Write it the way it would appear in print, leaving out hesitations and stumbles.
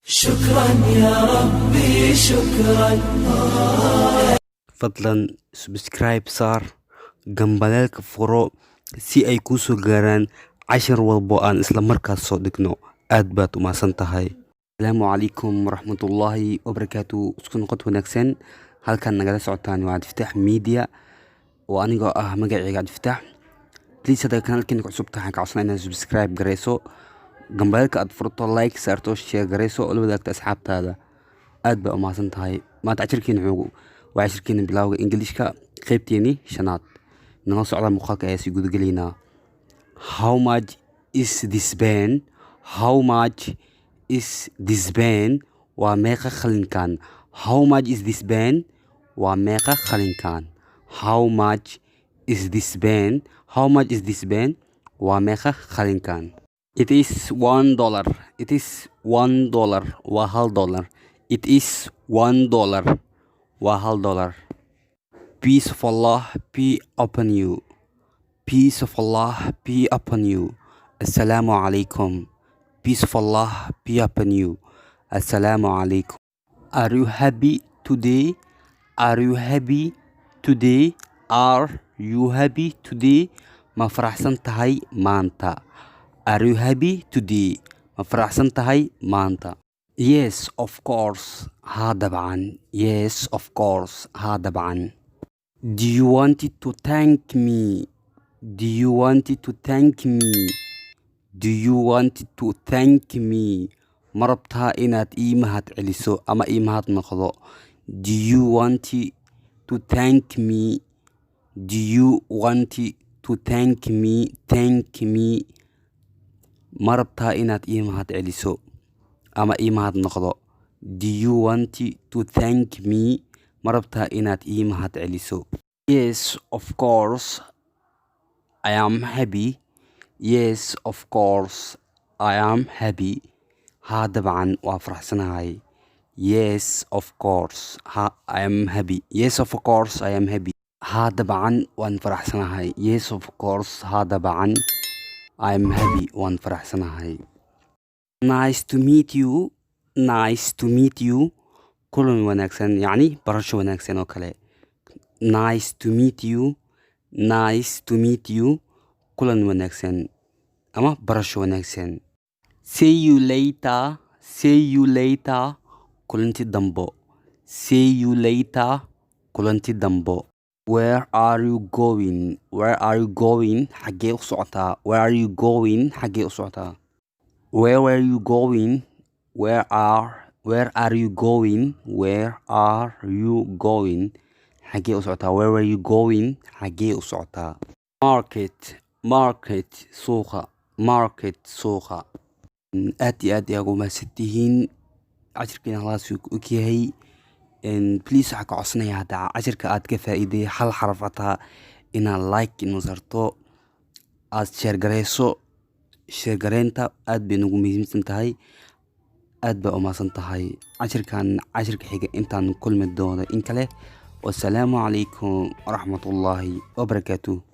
شكرا يا ربي شكرا. Fadlan subscribe saar, gambaleelka furo si ay kuu soo gaaraan cashar walbo aan isla markaas soo dhigno. Aad baad u mahadsan tahay. Asalaamu calaykum waraxmatullaahi wabarakaatu. Isku noqod wanaagsan. Halkan nagala socotaan waa Cabdifataax Media oo anigoo ah magacayga Cabdifataax. Please, hadda kanaalkeena ku cusub tahay, waxaan ka codsanaa inaad subscribe garayso, gambaleelka aad furto, like saarto, share garayso oo la wadaagto asxaabtaada. Aad baa u mahadsan tahay. Maanta cashirkeena wuxuu waa cashirkeena bilowga Ingiliishka, qaybteeni shanaad. Nala socda muuqaalka ayaa sii gudagelaynaa. How much is this pen? How much is this pen? Waa meeqa qalinkan? How much is this pen? Waa meeqa qalinkan? How much is this pen? How much is this pen? Waa meeqa qalinkan? It is $1. It is $1. Waa $1. It is $1. Waa $1. Peace of Allah be upon you. Peace of Allah be upon you. Assalaamu calaykum. Peace of Allah be upon you. Assalaamu calaykum. Are you happy today? Are you happy today? Are you happy today? Ma faraxsan tahay maanta? Are you happy today? Ma faraxsan tahay maanta? Yes, of course. Haa, dabcan. Yes, of course. Haa, dabcan. Do you want to thank me? Do you want to thank me? Do you want to thank me? Ma rabtaa inaad ii mahad celiso ama ii mahad noqdo? Do you want to thank me? Do you want to thank me? Thank me. Ma rabtaa inaad ii mahad celiso ama ii mahad noqdo? Do you want to thank me? Ma rabtaa inaad ii mahad celiso? Yes, of course, I am happy. Yes, of course, I am happy. Haa, dabcan waa faraxsanahay. Yes, of course, ha, I am happy. Yes, of course, I am happy. Haa, dabcan waan faraxsanahay. Yes, of course, haa, dabcan, I am happy, waan faraxsanahay. Nice to meet you. Nice to meet you. Kulan wanaagsan, yacni barasho wanaagsan oo kale. Nice to meet you. Nice to meet you. Kulan wanaagsan ama barasho wanaagsan. See you later. See you later. Kulanti dambo. See you later. Kulanti dambo. Where are you going? Where are you going? Xaggee u socotaa? Where are you going? Xaggee u socotaa? Where were you going? Where are you going? Where are you going? Xaggee u socotaa? Where were you going? Xaggee u socotaa? Market, market, suuqa. Market, suuqa. Aad iyo aad ayaa ugu mahadsantihiin. Cashirkeena halkaas uu ku egyahay. Please, waxaan ka codsanayaa hadda cashirka aad ka faa'iiday hal xaraf hataa inaad like inoo saarto, aad share gareyso. Share gareynta aad bay nagu muhiimsan tahay. Aad baa u mahadsan tahay. Cashirkan cashirka xiga intaan kulmi doono in kale, wasalaamu calaykum waraxmatullaahi wabarakaatuh.